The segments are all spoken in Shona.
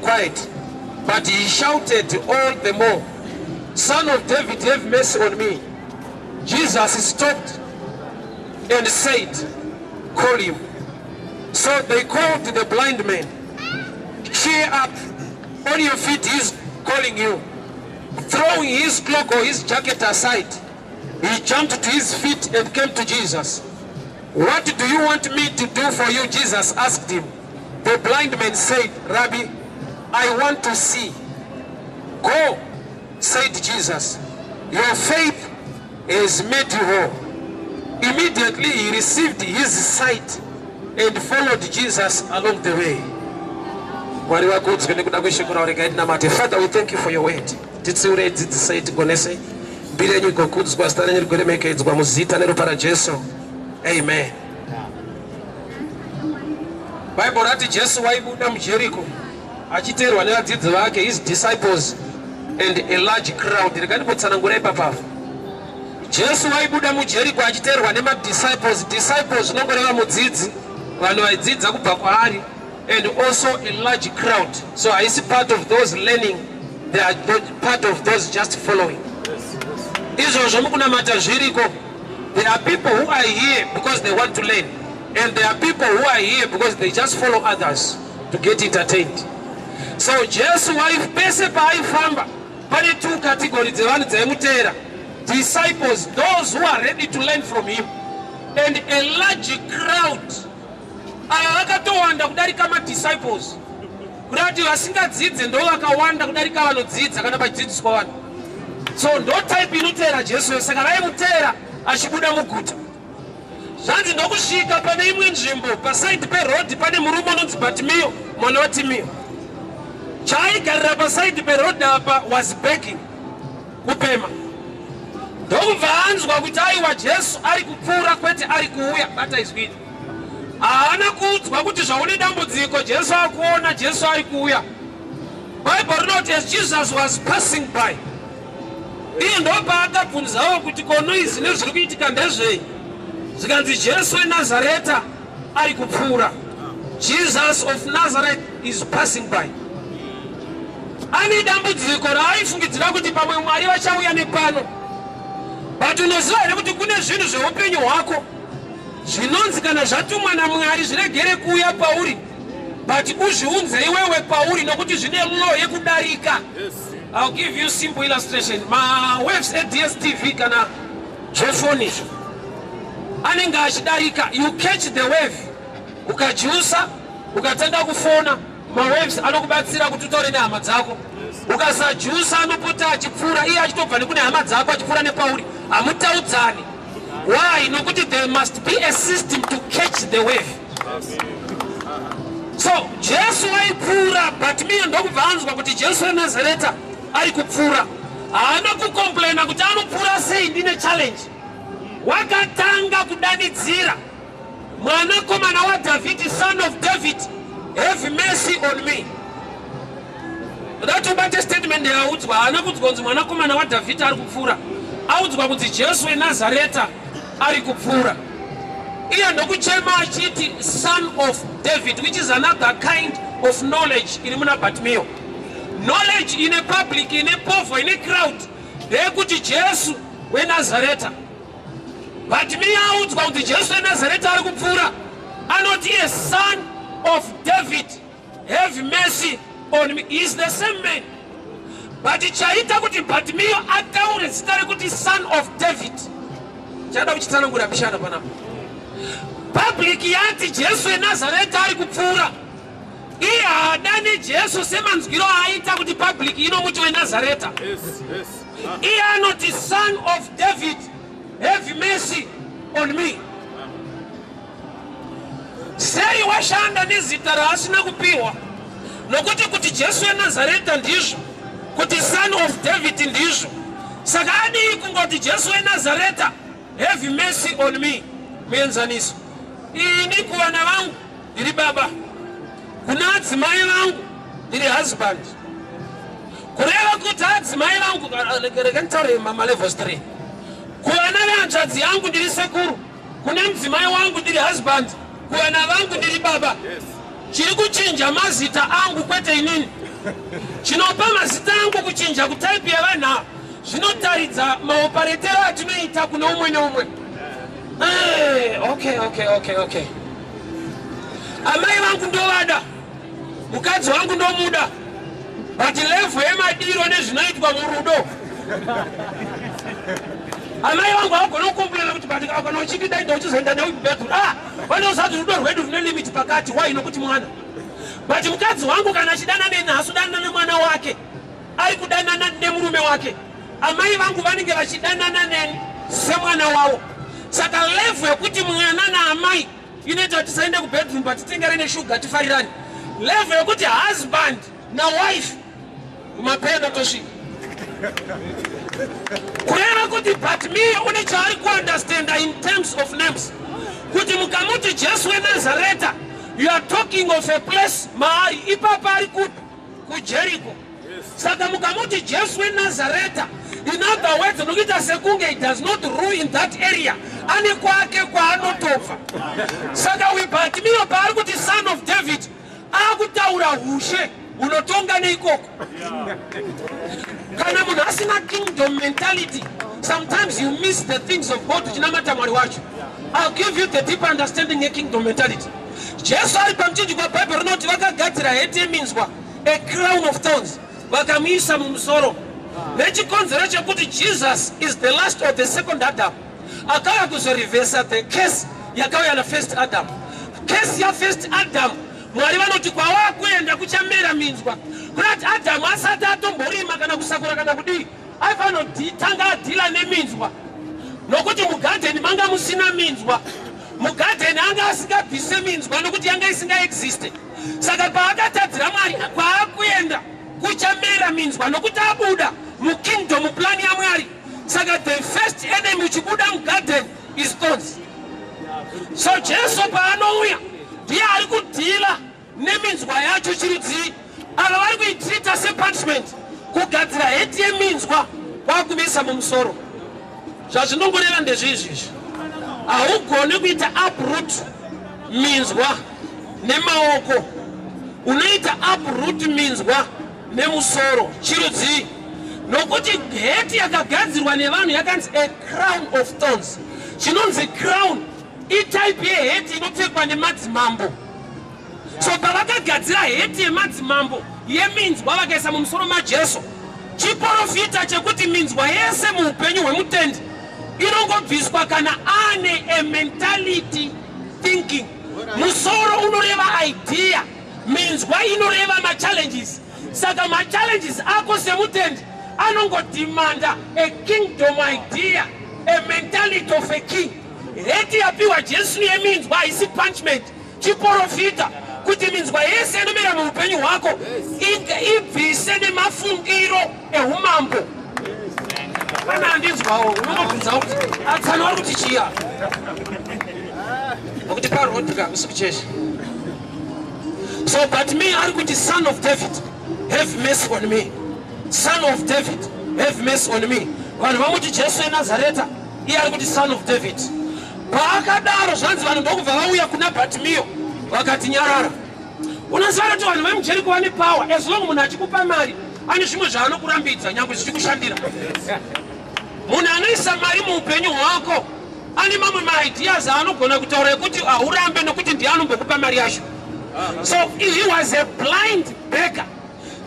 quiet. But he shouted all the more, "Son of David, have mercy on me." Jesus stopped and said, "Call him." So they called the blind man. "Cheer up, on your feet, he's calling you." Throwing his cloak or his jacket aside, he jumped to his feet and came to Jesus. "What do you want me to do for you?" Jesus asked him. The blind man said, "Rabbi, I want to see." "Go," said Jesus. "Your faith has made you whole." Immediately he received his sight and followed Jesus along the way. Mwari vakudzwe nekuda kweshoko ravo. Regai tinamate. Father, we thank you for your word. Titsiurei, dzidzisei, tigonesei. Mbiri yenyu igokudzwa, zita renyu rigoremekedzwa, muzita neropa raJesu, amen. Bhaibheri rati Jesu waibuda muJeriko achiteerwa nevadzidzi vake, his disciples and a large crowd. Regai ndimbotsanangura ipapapo. Jesu waibuda muJeriko achiteerwa nemadisciples. Disciples zvinongoreva mudzidzi, vanhu vaidzidza kubva kwaari, and also a large crowd. So haisi part of those learning, they are part of those just following. Izvozvo mukunamata zviriko. There are people who are here because they want to learn, and there are people who are here because they just follow others to get entertained. So Jesu pese paaifamba pane two category dzevanhu dzaimuteera: disciples, those who are ready to learn from him, and a large crowd. Ava vakatowanda kudarika madisciples, kuda kuti vasingadzidze ndo vakawanda kudarika vanodzidza kana pachidzidziswa vanhu. So ndo type inoteera Jesu. Saka vaimuteera achibuda muguta. Zvanzi ndokusvika pane imwe nzvimbo, paside peroad pane murume unonzi Bartimiyo, mwana waTimiyo. Chaaigarira paside peroad apa was begging, kupema. Ndokubva anzwa kuti aiwa, Jesu ari kupfuura, kwete ari kuuya. Bata izwi iri. Haana kuudzwa kuti zvaune dambudziko, Jesu akuona, Jesu ari kuuya. Bhaibheri rinoti as Jesus was passing by, iye ndopaakabvunzawo kuti ko noise nezviri kuitika ndezvei? Zvikanzi Jesu weNazareta ari kupfuura. Jesus of Nazareth is passing by. Ane dambudziko raaifungidzira kuti pamwe Mwari vachauya nepano. But unoziva here kuti kune zvinhu zveupenyu hwako zvinonzi kana zvatumwa naMwari zviregere kuuya pauri, but uzviunze iwewe pauri, nokuti zvine law yekudarika? I'll give you simple illustration. Mawaves eDStv kana zvefoni izvo anenge achidarika. You catch the wave, ukajusa, ukatanga kufona, mawaves anokubatsira kuti utaure nehama dzako. Ukasajusa, anopota achipfuura, iye achitobva nekune hama dzako, achipfuura nepauri, hamutaudzani. Why? Nokuti there must be a system to catch the wave. So Jesu waipfuura, Bartimiyo ndokubva anzwa kuti Jesu weNazareta ari kupfuura. Haana kucomplaina kuti anopfuura sei, ndine challenge. Wakatanga kudanidzira, "Mwanakomana waDhavhidhi, Son of David, have mercy on me." Dati ubate statement yaudzwa. Haana kuudzwa kunzi mwanakomana waDhavhidhi ari kupfuura, audzwa kunzi Jesu weNazareta ari kupfuura. Iye ndokuchema achiti, "Son of David," which is another kind of knowledge iri muna Bartimiyo. Knowledge ine public, ine povho, ine crowd ndeyekuti Jesu weNazareta. Bartimiyo audzwa kuti Jesu weNazareta ari kupfuura, anoti iye, "Son of David, have mercy on me." He is the same man, but chaita kuti Bartimiyo ataure zita rekuti Son of David, chada kuchitsanangura pishana panapa. Public yati Jesu weNazareta ari kupfuura. Iye haadani Jesu semanzwiro aaita kuti public inomuti weNazareta. Iye anoti, "Son of David, have mercy on me." Sei washanda nezita raasina kupiwa? Nokuti kuti Jesu weNazareta ndizvo, kuti Son of David ndizvo. Saka adii kungoti, "Jesu weNazareta, have mercy on me"? Muenzaniso, ini kuvana vangu ndiri baba, kuna adzimai vangu ndiri husband. Kureva kuti adzimai vangu, rega nditaure malevels 3: kuvana vehanzvadzi yangu ndiri sekuru, kune mudzimai wangu ndiri husband, kuvana vangu ndiri baba. Chiri kuchinja mazita angu, kwete inini. Chinopa mazita angu kuchinja kutype yevanhu ava zvinotaridza maoperatero atinoita kune umwe neumwe. Okay. Amai vangu ndovada, mukadzi wangu ndomuda, but level yemadiro nezvinoitwa murudo, amai vangu havagona kucomplaina kuti, "But kana uchindida, ida uchizoenda neubedroom." Ah, vanoziva kuti rudo rwedu rune limit pakati. Why? Nokuti mwana. But mukadzi wangu kana achidana neni, haasi kudanana nemwana wake, ari kudanana nemurume wake. Amai vangu vanenge vachidanana neni semwana wavo. Saka level yekuti mwana naamai inoita kuti tisaende kubedroom, but titengere neshuga, tifarirane. Level yekuti husband nawife, kumapenda tosvika. Kureva kuti Bartimeo une chaari kuunderstanda in terms of names, kuti mukamuti Jesu weNazareta, you are talking of a place maari ipapa ari kupi? KuJericho. Saka mukamuti Jesu weNazareta, in other words, nokuita sekunge he does not rule in that area, ane kwake kwaanotobva. Saka uyu Bartimeo paari kuti "Son of David", akutaura ushe unotonga neikoko. Kana munhu asina kingdom mentality, sometimes you miss the things of God uchinamata Mwari wacho. I'll give you the deep understanding yekingdom mentality. Jesu ari pamuchinjikwa, Bhaibheri rinoti vakagadzira heti yeminzwa, a crown of thorns, vakamuisa mumusoro, nechikonzero chekuti Jesus is the last of the second Adam akauya kuzoreversa the case yakauya nafirst Adam. Case yafirst Adam, Mwari vanoti kwawakuenda kuchamera minzwa. Kunati Adamu asati atomborima kana kusakura kana kudii, aifanira tanga adeala neminzwa, nokuti mugadheni manga musina minzwa. Mugadheni anga asingabvise minzwa nokuti yanga isingaexiste. Saka paakatadzira Mwari, kwaakuenda kuchamera minzwa, nokuti abuda mukingdom plan yaMwari. Saka the first enemy uchibuda mugarden is thorns. So Jesu paanouya, ndiye ari kudeala neminzwa yacho. Chirudzii? Ava vari kuitreata sepunishment, kugadzira heti yeminzwa kwakumisa mumusoro. Zvazvinongoreva ndezvizvizvi: haugoni kuita uproot minzwa nemaoko, unoita uproot minzwa nemusoro. Chirudzii? Nokuti heti yakagadzirwa nevanhu yakanzi a crown of thorns. Chinonzi crown itype yeheti inopfekwa nemadzimambo. So pavakagadzira heti yemadzimambo yeminzwa vakaisa mumusoro maJesu, chiprofita chekuti minzwa yese muupenyu hwemutendi inongobviswa kana ane a mentality thinking. Musoro unoreva idea, minzwa inoreva machallenges. Saka machallenges ako semutendi anongodemanda a kingdom idea, a mentality of a king. Heti yapiwa Jesu yeminzwa haisi punishment, chiprofita kuti minzwa yese inomera muupenyu hwako ibvise nemafungiro eumambo. Kana handinzwawo, unongobvunzawo kuti atsano vari kuti chiya, nokuti paroad ka usiku cheshe. So Bartimeo ari kuti, "Son of David, have mercy on me. Son of David, have mercy on me." Vanhu vamuti Jesu eNazareta, iye ari kuti "Son of David". Paakadaro, zvanzi vanhu ndokubva vauya kuna Bartimeo vakati, "Nyarara." Unoziva kuti vanhu vemuJeriko vane power. As long munhu achikupa mari, ane zvimwe zvaanokurambidza nyange zvichikushandira. Munhu anoisa mari muupenyu hwako ane mamwe maideas aanogona kutaura ekuti haurambe, nokuti ndiye anombokupa mari yacho. So he was a blind beggar.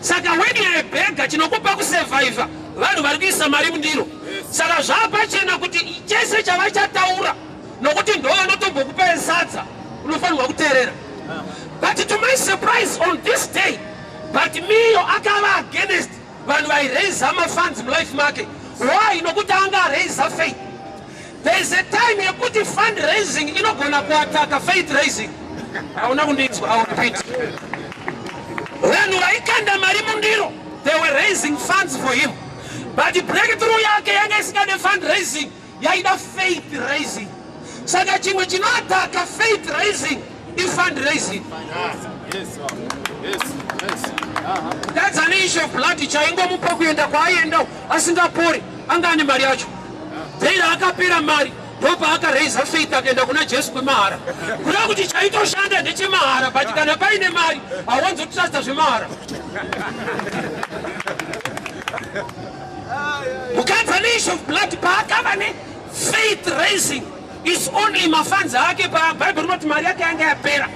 Saka when you are a beggar, chinokupa kusurviva vanhu vari kuisa mari mundiro. Saka zvapachena kuti chese chavachataura, nokuti ndo vanotombokupa sadza, unofanirwa kuteerera. But to my surprise, on this day Bartimeo akava against vanhu vairaisa mafunds mulife make. Why? Nokuti anga araisa faith. There is a time yekuti fund raising inogona kuattacka faith raising. Hauna kundinzwa, I will repeat. Vanhu vaikanda mari mundiro, they were raising funds for him, but breakthrough yake yanga isingade fund raising, yaida faith raising. Saka chimwe chinoattacka faith raising ifund raising. That's an issue of blood. Chaingomupa kuenda kwaaienda asingapori, anga ane mari yacho. Dheira akapera mari. Ndopaakaraisa faith, akaenda kuna Jesu kwemahara. Kureva kuti chaitoshanda ndechemahara, but kana paine mari hauwanzotrusta zvemahara. Mukadzi ane issue of blood paakava nefaith raising is only mafunds ake, pabhaibheri rinoti mari yake yanga yapera,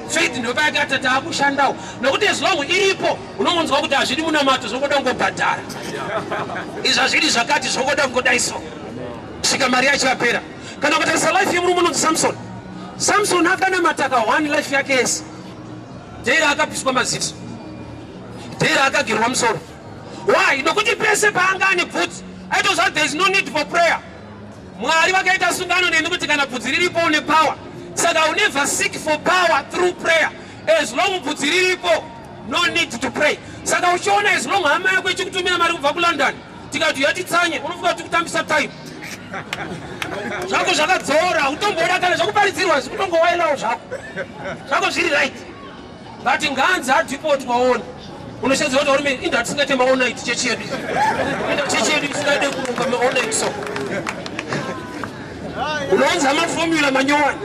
faith ndopayakati taakushandawo, nokuti as long iripo unongonzwa kuti hazvidi munamato, zvokuda kungobhadhara izvi, hazvidi zvakati, zvokuda kungodai. So svika mari yacho yapera. Kana ukatarisa life yemurume unonzi Samson, Samson akanamata ka one life yake yese. Dheira akapiswa maziso, dheira akagerwa musoro. Why? Nokuti pese paanga ane bvudzi aitoziva there is no need for prayer. Mwari vakaita sungano neni kuti kana bvudzi riripo une power, saka u never seek for power through prayer. As long bvudzi riripo, no need to pray. Saka uchiona, as long hama yako ichikutumira mari kubva kuLondon, tikati yatitsanye, unofunga kuti kutambisa time zvako. Zvakadzora, utomboda kana zvakuparidzirwa, zvikutongowairawo zvako, zvako zviri right. But nganzi adhipotwa, ona unoshedzera kuti varume inda tisingaite maall night chechi yedu, inda chechi yedu isingade kuronga maall night. So unounza maformula manyowani.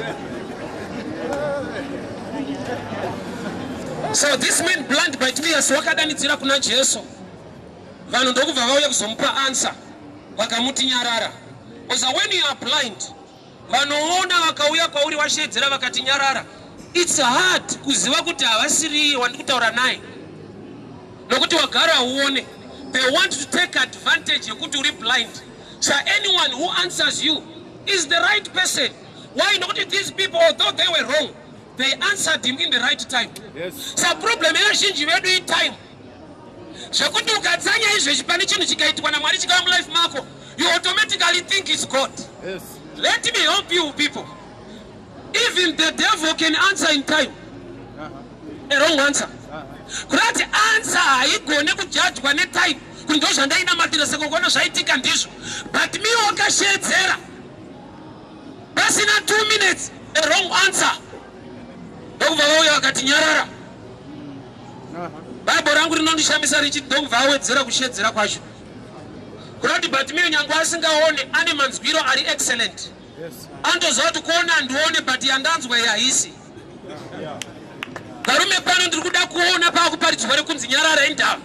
So this man, blind Bartimaeus, wakadanidzira kuna Jesu, vanhu ndokubva vauya kuzomupa answer, vakamuti nyarara. Oza when you are blind, vanoona vakauya kwauri washedzera vakati nyarara, it's hard kuziva kuti havasiriye wandiri kutaura naye, nokuti wagara uone. They want to take advantage yekuti uri blind. So anyone who answers you is the right person. Why? Nokuti these people, although they were wrong, they answered him in the right time. Sa problem yevazhinji vedu itime, zvekuti ukatsanya izvezvi pane chinhu chikaitwa naMwari chikava mulife mako, you automatically think it's God. Let me help you people. Even the devil can answer in time a wrong answer. Kurati answer haigone kujudgwa netime kuti ndo zvandainamatira, saka kuona zvaitika ndizvo. But me wakashedzera pasina 2 minutes, a wrong answer, ndokubva vauya vakati nyarara. Bhaibheri rangu rinondishamisa richiti ndokubva awedzera kushedzera kwacho. Kurati Bartimaeus, nyange asingaone, ane manzwiro ari excellent. Anotoziva kuti kuona handione, but yandanzwa iyi haisi. Varume, pano ndiri kuda kuona paakuparidzwa rekunzi nyarara indava,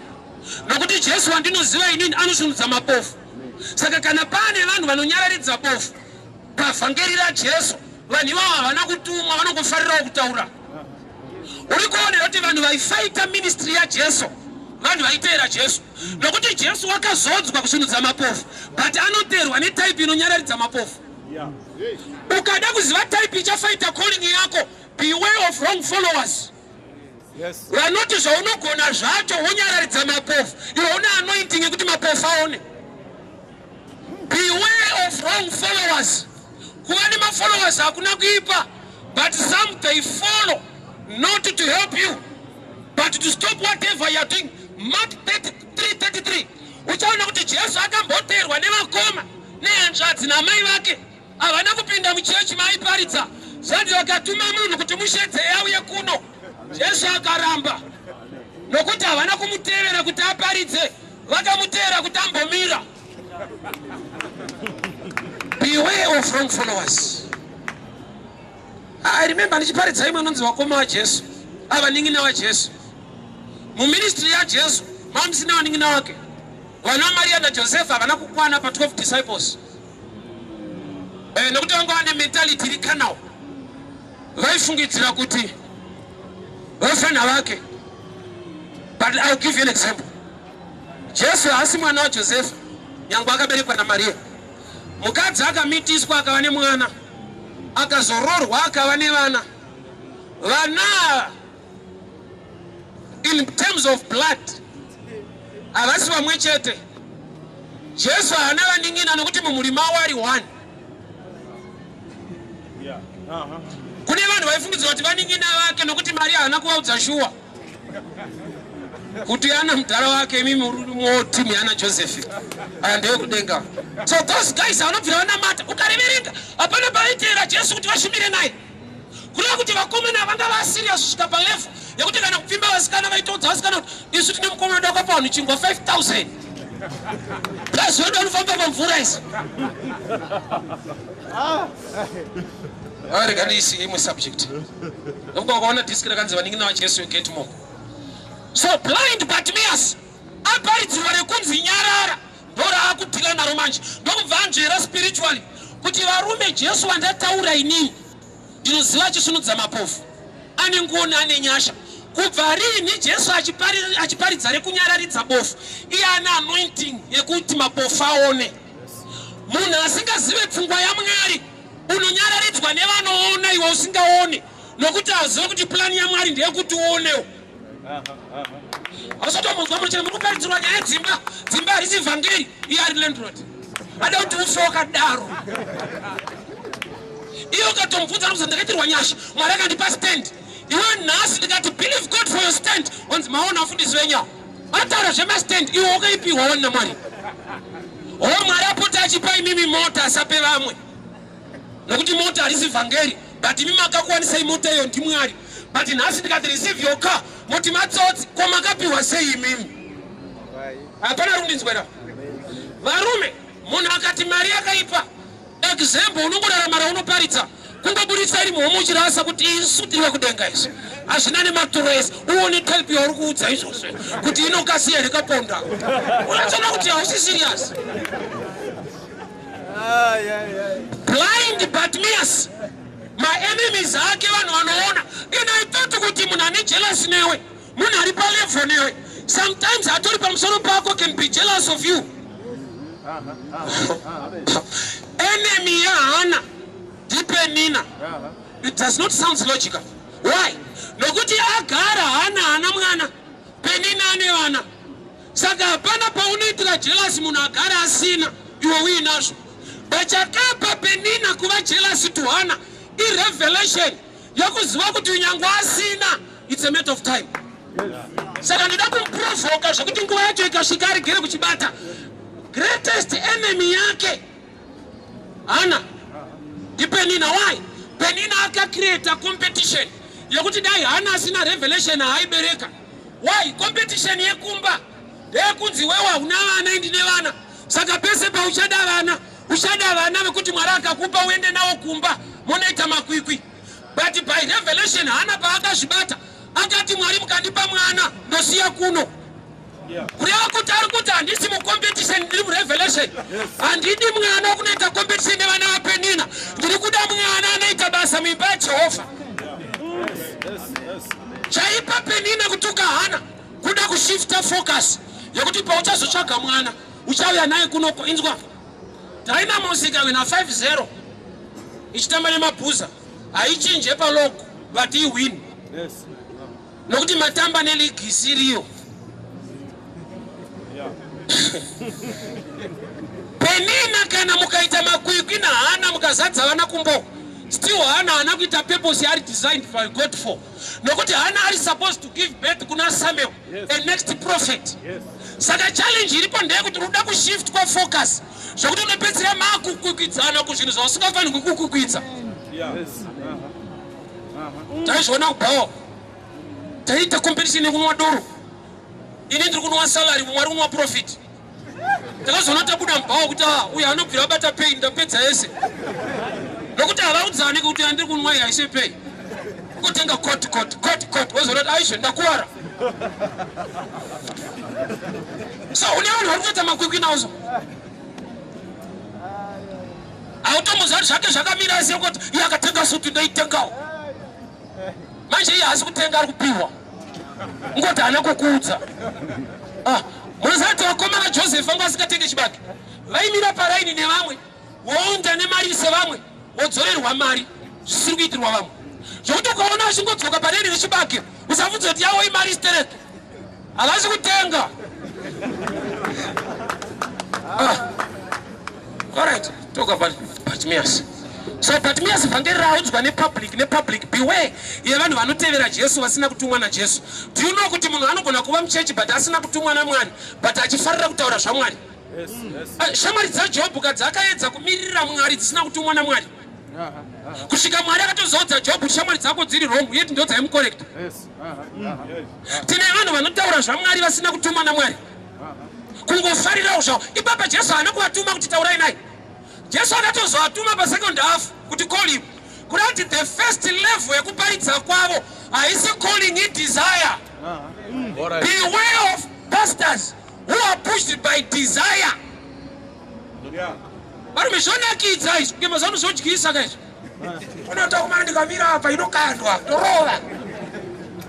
nokuti Jesu wandinoziva inini anosvinudza mapofu. Saka kana pane vanhu vanonyararidza bofu pavhangeri raJesu, vanhu ivavo havana kutumwa, vanongofarirawo kutaura. Uri kuona kuti vanhu vaifaita ministry yaJesu, vanhu vaiteera Jesu, nokuti Jesu wakazodzwa kusvinudza mapofu, but anoteerwa netype inonyararidza mapofu. Ukada kuziva type ichafaita calling yako, beware of wrong followers. Vanoti zvaunogona zvacho wonyararidza mapofu, iwe une anointing yekuti mapofu aone. Beware of wrong followers. Kuva nemafollowers hakuna kuipa, but some, they follow not to help you but to stop whatever you are doing. Mark 3:33, uchaona kuti Jesu akamboteerwa nevakoma nehanzvadzi namai vake. Havana kupinda muchechi maaiparidza. Zvanzi vakatuma munhu kuti mushedzei auye kuno. Jesu akaramba, nokuti havana kumutevera kuti aparidze, vakamuteera kuti ambomira. Beware of wrong followers. I remember ndichiparidza imwe anonzi vakoma vaJesu, avanin'ina vaJesu. Muministry yaJesu mamusina vanin'ina wake. Vana Mariya naJosefa havana kukwana pa12 disciples, nokuti vanga vane mentality iri carnal, vaifungidzira kuti vafana vake. But I'll give you an example. Jesu haasi mwana waJosefa, nyange akaberekwa naMariya. Mukadzi akamitiswa akava nemwana, akazororwa, akava nevana. Vana ava, in terms of blood, havasi vamwe chete. Jesu haana vanin'ina, nokuti mumhuri mavo ari one. Kune vanhu vaifungidzira kuti vanin'ina vake, nokuti Mariya haana kuvaudza shuwa kuti ana mudhara wake. Imimi moti yana Josefi, aya ndeyekudenga. So those guys vanobvira vanamata, ukareverenga hapana pavaiteera Jesu kuti vashumire naye. Kureva kuti vakomana vanga vaserious kusvika palevel yekuti kana kupfimba vasikana, vaitoudza vasikana kuti isu tine mukomana, dakapa vanhu chingwa 5000. Plus wedu anofamba pamvura isi. Ah, rega ndiisi imwe subject. Ndokuba wakaona disk rakanzi vanin'ina vaJesu you get more. So blind Bartimaeus aparidzirwa rekunzi nyarara ndoraakudhila naro manje ndokubva anzvera spiritually kuti varume Jesu wandataura inini ndinoziva achisunudza mapofu ane ngoni ane nyasha kubva rini Jesu achiparidza rekunyararidza bofu iye ane anointing yekuti mapofu aone munhu asingazive pfungwa yaMwari unonyararidzwa nevanoona iwe usingaone nokuti azive kuti plani yaMwari ndeyekuti uonewo hausatombodzwa muchena muri kuparidzirwa nyaya yedzimba dzimba harisi vhangeri iye ari landlord ada kuti ufe wakadaro iye ukatomubvunza anokuza ndakaitirwa nyasha mwari akandipa stand iwe nhasi ndikati believe god for your stand onzi maona afundisi venyawo vanotaura zvemastand iwe wakaipiwa wani namwari o mwari apota achipa imimi mota asape vamwe nokuti mota harisi vhangeri but imi makakuwanisai mota iyo ndimwari but nhasi ndikati receive your car moti matsotsi ko makapiwa sei imimi hapana ari kundinzwera varume munhu akati mari yakaipa example unongorarama raunoparidza kungoburitsa iri muhomo uchirasa kuti isu tiri vekudenga isu hazvina nematuro ese uone type yauri kuudza izvozvo kuti inokasiya here kaponda unotoona kuti hausi serious blind Bartimaeus maenemies ake vanhu vanoona and I thought kuti munhu ane jealous newe munhu ari palevel newe sometimes atori pamusoro pako can be jealous of you enemy yaHana ndiPenina it does not sound logical why nokuti agara Hana hana mwana Penina ane vana saka hapana paunoitira jealous munhu agara asina iwe uinazvo bachakapa Penina kuva jealous to Hana irevelation yekuziva kuti nyangwe asina it's a matter of time saka ndoda kumuprovoka zvekuti nguva yacho ikasvika aregere kuchibata greatest enemy yake Hana ndiPenina why Penina akacreata competition yekuti dai Hana asina revelation haaibereka why competition yekumba ndeyekunzi wewe hauna vana indine vana saka pese pauchada vana uchada vana vekuti mwari akakupa uende navo kumba munoita makwikwi but by revelation Hana paakazvibata akati mwari mukandipa mwana ndosiya kuno kureva kuti ari kuti handisi mucompetition ndiri murevelation handidi mwana wekunoita competition nevana vaPenina ndiri kuda mwana anoita basa muimba yaJehovha chaipa Penina kutuka Hana kuda kushifta focus yekuti pauchazotsvaga mwana uchauya naye kunoko inzwa Dynamos ikawina 5-0 ichitamba nemabhuza haichinje palog but iwin nokuti matamba neligi isiriyo Penina kana mukaita makwikwi naHana mukazadza vana kumbo still Hana haana kuita purpose yaari designed by God for nokuti Hana ari supposed to give birth kuna Samuel a next prophet saka challenge iripo ndeyekuti unoda kushift kwafocus zvokuti unopedzisira makukwikwidzana kuzvinhu zvausingafanirwi kukwikwidza taizviona kubhawa taiita competition yekunwa doro ini ndiri kunwa salary mumwe ari kunwa profit takazoona tabuda mubhawa kuti ah, uyu anobvira abata pay ndapedza yese nokuti havaudzani kuti andiri kunwa iyi haise pay kutenga cot cot cot cot wozoona kuti aizve ndakuwara so une vanhu vari kutoita makwikwi nazo hautomboziva kuti zvake zvakamira sei kuti iye akatenga suti ndoitengawo manje iye haasi kutenga ari kupiwa ngoti haana kukuudza ah, munoziva kuti vakomana Joseph vanga vasingatenge chibage vaimira paraini nevamwe wounda nemari sevamwe wodzorerwa mari zvisiri kuitirwa vamwe zvokuti ukaona vachingodzoka paraini rechibage usabvunze kuti yavo imari stereke havasi kutenga ah. Alright, talk about Bartimaeus. So Bartimaeus vhangeri raudzwa nepublic nepublic beware yevanhu vanotevera Jesu vasina kutumwa naJesu. Do you know kuti munhu anogona kuva muchechi but asina kutumwa naMwari but achifarira kutaura zvaMwari? Eh, shamwari dzaJobhu kadzakaedza kumirira Mwari dzisina kutumwa naMwari. Kusvika Mwari akatozoudza Jobhu kuti shamwari dzako dziri wrong yet ndo dzaimucorrecta. Tine vanhu vanotaura zvaMwari vasina kutumwa naMwari. Kungofarirawo zvavo. Ipapa Jesu haana kuvatuma kuti taurai naye. Jesu akatozovatuma pasecond half kuti call him. Kuda kuti the first level yekuparidza kwavo haisi calling, idesire. Beware of pastors who are pushed by desire. Varume, zvonakidza izvi, kunge mazuva ano zvodyisa ka izvi. Unotokumana ndikamira apa inokandwa torova.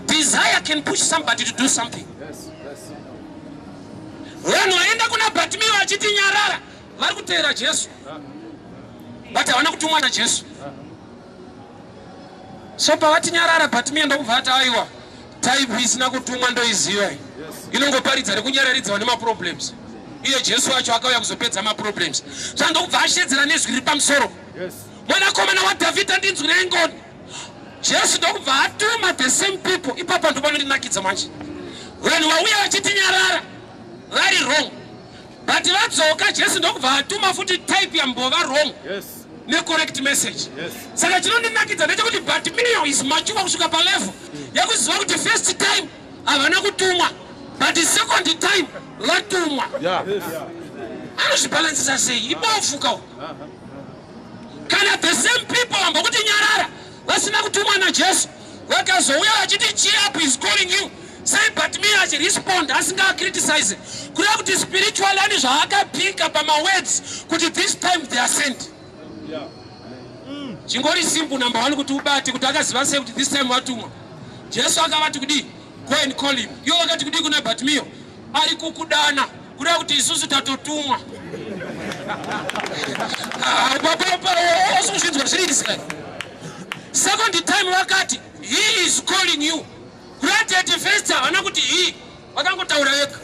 Desire can push somebody to do something. Vanhu vaenda kuna Bartimeo vachiti nyarara, vari kuteera Jesu, but havana kutumwa naJesu. So pavati nyarara, Bartimeo ndokubva ati, aiwa, type isina kutumwa ndoiziva, inongoparidza nekunyararidzwa nemaproblems. Iye Jesu wacho akauya kuzopedza maproblems. So ndokubva ashedzera nezwi riri pamusoro, "Mwanakomana waDhavhidha, ndinzwirei ngoni." Jesu ndokubva atuma the same people. Ipapa ndo panondinakidza manje. Vanhu vauya vachiti nyarara vari wrong, but vadzoka, Jesu ndokubva atuma futi type yambova wrong necorrect message. Saka chinondinakidza ndechekuti Bartimeo is mature kusvika palevel yekuziva kuti first time havana kutumwa, but second time vatumwa. Anozvibhalansisa sei? Ibofu ka. Kana the same people vambokuti nyarara vasina kutumwa naJesu vakazouya vachiti, "Cheer up, is calling you," sei Bartimeo achirespond asingacriticize? Kureva kuti spiritually ane zvaakapika pamawords kuti this time they are sent. Chingori simple, number one, kuti ubate kuti akaziva sei kuti this time vatumwa. Jesu akavati kudii? "Go and call him." Iwo vakati kudii kuna Bartimeo? "Ari kukudana." Kureva kuti isusu tatotumwa. Osuzvinzwa zviri Israel. Second time vakati, "He is calling you." Kurati at first havana kuti he, vakangotaura vega.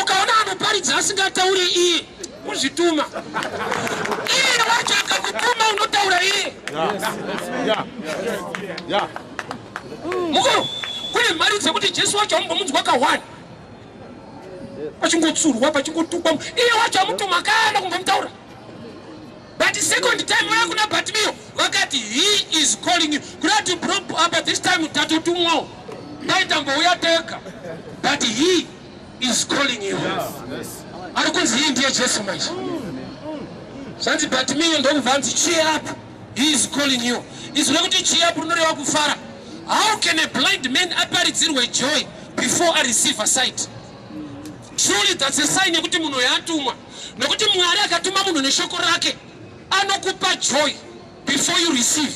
Ukaona anoparidza asingatauri iye, kuzvituma. Iye wacho akakutuma, unotaura iye. Mukuru, kune mari dzekuti Jesu wacho ambomunzwa ka1 pachingotsurwa, pachingotukwa, iye wacho amutuma kana kumbomutaura. But second time vaya kuna Bartimeo vakati, "He is calling you." Kurati bro, apa this time tatotumwawo, taitambouya tega, but he is calling you. Ari kunzi hii ndiye Jesu manje. Zvanzi Bartimeo ndokubva anzi, "Cheer up, he is calling you." Izwi rekuti cheer up rinoreva kufara. How can a blind man aparidzirwe joy before areceive a sight? Truly, that's a sign yekuti munhu yatumwa, nokuti Mwari akatuma munhu neshoko rake anokupa joy before you receive,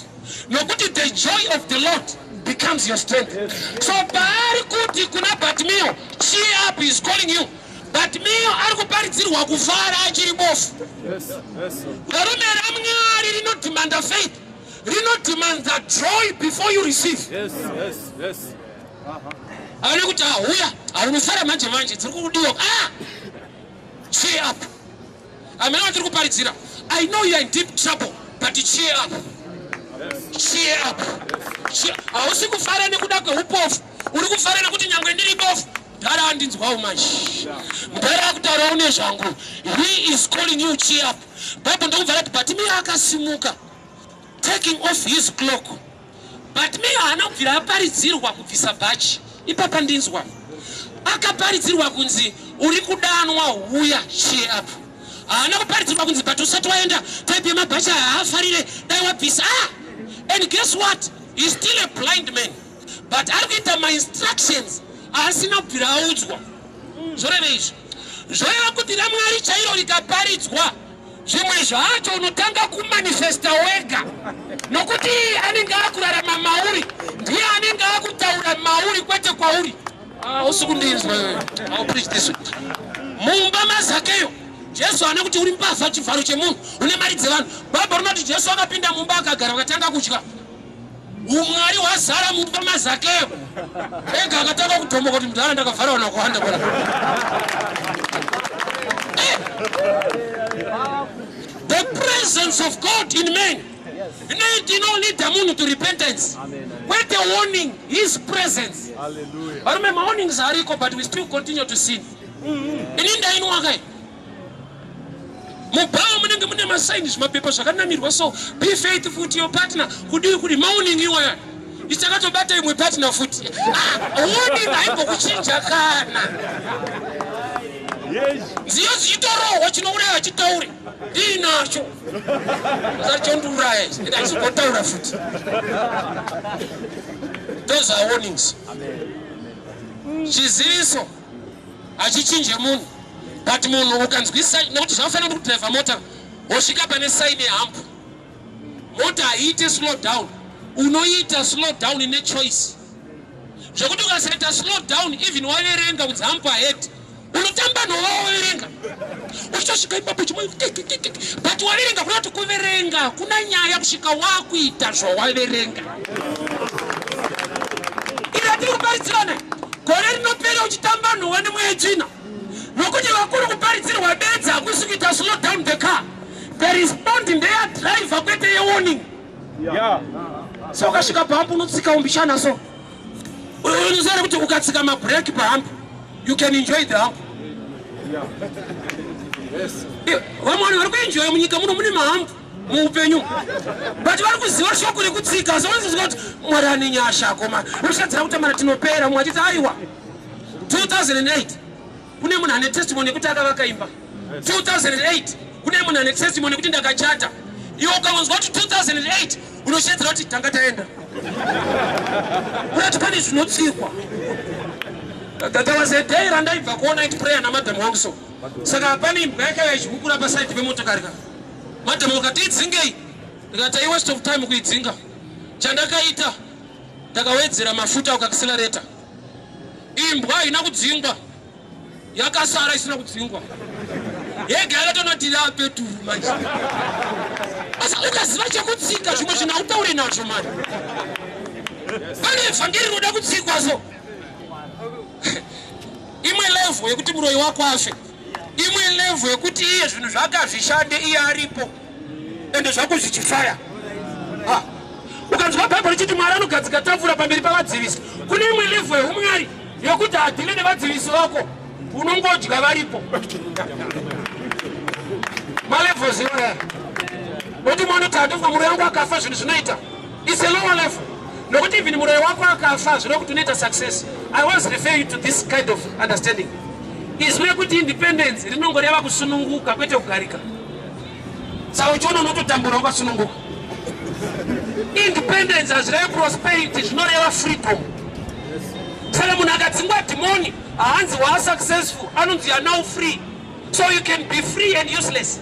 nokuti the joy of the Lord becomes your strength. So paari kuti kuna Bartimeo, "Cheer up, is calling you," Bartimeo ari kuparidzirwa kufara achiri bofu. Varume, raMwari rinodhimanda faith, rinodhimanda joy before you receive. Aone kuti ahuya, haunofara manje manje, dziri kudiwa. Ah, cheer up. Amene vandiri kuparidzira, I know you are in deep trouble, but cheer up, cheer up. Hausi kufara nekuda kweupofu, uri kufara nekuti nyangwe ndiri bofu, mudhara andinzwawo manje, mudhara akutaurawo nezvangu. He is calling you, cheer up. Bible ndokubva rati Bartimeo akasimuka, taking off his cloak. Bartimeo haana kubvira aparidzirwa kubvisa bhachi. Ipapa ndinzwa. Akaparidzirwa kunzi uri kudanwa, huya, cheer up. Haana kuparidzirwa kunzi, but usati waenda, type yemabhachi aya haafarire, dai wabvisa. Ah, and guess what? He's still a blind man, but ari kuita mainstructions aasina kubvira audzwa. Zvoreve izvi, zvoreva kuti raMwari chairo rikaparidzwa, zvimwe zvacho unotanga kumanifesta wega, nokuti iye anenge akurarama mauri, ndiye anenge akutaura mauri, kwete kwauri. Ah, usi kundinzwa. I'll preach this one. Mumba maZakeyo, Jesu haana kuti uri mbavha, chivharo chemunhu, une mari dzevanhu. Bhaibheri rinoti Jesu akapinda mumba, akagara, vakatanga kudya. Umwari hwazara mumba maZakeyo. Ega akatanga kudhomoka kuti mudhara, ndakavhara vanhu vakawanda pana. Eh! The presence of God in man inoleada munhu to repentance, kwete warning. His presence. Varume, mawarnings ariko, but we still continue to sin. Ini ndainwa kai. Mubhawa munenge mune masaini, zvimapepa zvakanamirwa, so be faithful to your partner, kudii kudi, mawarning iwaya. Ichakatobata imwe partner futi. Ah, warning haimbokuchinja kana. Nziyo dzichitorohwa, chinouraya hachitauri. Ndiinacho asati chondiuraya ichi, ende hachizogotaura futi. Those are warnings. Chiziviso hachichinje munhu, but munhu ukanzwisa, nekuti zvakafanira kudhiraivha mota, wosvika pane sign yehump, mota haiite slow down. Unoita slow down nechoice, zvekuti ukasaita slow down, even waverenga kunzi hump ahead, unotamba nhova. Waverenga, uchitosvika ipapo chimwe, but waverenga kuna kuti kuverenga kuna nyaya kusvika wakuita zvawaverenga. Iri atiri kuparidzirana, gore rinopera uchitamba nhova nemwechina, nokuti vakuru kuparidzirwa bedzi hakusi kuita slow down the car. The respond ndeyadriver, kwete yewarning. So ukasvika pahump, unotsika umbishana. So unoziva kuti ukatsika mabhreki pahump, you can enjoy the hump. Vamwe vanhu vari kuenjoya munyika muno mune mahump muupenyu, but vari kuziva shoko rekutsika. So vanoziva kuti Mwari ane nyasha akoma, unoshadzira kuti mana tinopera. Mumwe achiti aiwa, 2008 kune munhu ane testimony yekuti akavaka imba. 2008 kune munhu ane testimony yekuti ndakachata. Iwe ukangonzwa kuti 2008, unoshedzera kuti tanga taenda unati pane zvinotsikwa. There was a day randaibva kuona it prayer namadhamu wangu. So saka pane imbwa yakauya ichihukura pasaidi pemotokari. Ka madhamu ukati idzingei, ndikati i waste of time kuidzinga. Chandakaita, ndakawedzera mafuta kuaccelerator. Imbwa haina kudzingwa, yakasara isina kudzingwa yega, yakatonoti yapeturu manje. Asi ukaziva chekutsika, zvimwe zvinhu hautaure nazvo mani. Pane evhangeri rinoda kutsikwa. So imwe level yekuti muroyi wako afe, imwe level yekuti iye zvinhu zvake hazvishande, iye aripo ende zvako zvichifaya. Ukanzwa Bhaibheri richiti Mwari anogadzika tafura pamberi pavadzivisi, kune imwe level yeumwari yekuti hadeale nevadzivisi vako, unongodya varipo. Malevels iwaya, nokuti mwana kuti handifunga muroyi wangu akafa zvinhu zvinoita, is a lower level, nokuti even muroyi wako akafa, zvino kuti unoita success. I was refer you to this kind of understanding. Izwi rekuti independence rinongoreva kusununguka, kwete kugarika. Saka uchiona unototambura wakasununguka. Independence hazvirevi prosperity, zvinoreva freedom. Saka munhu akadzingwa dhimoni haanzi waasuccessful, anonzi you are now free. So you can be free and useless.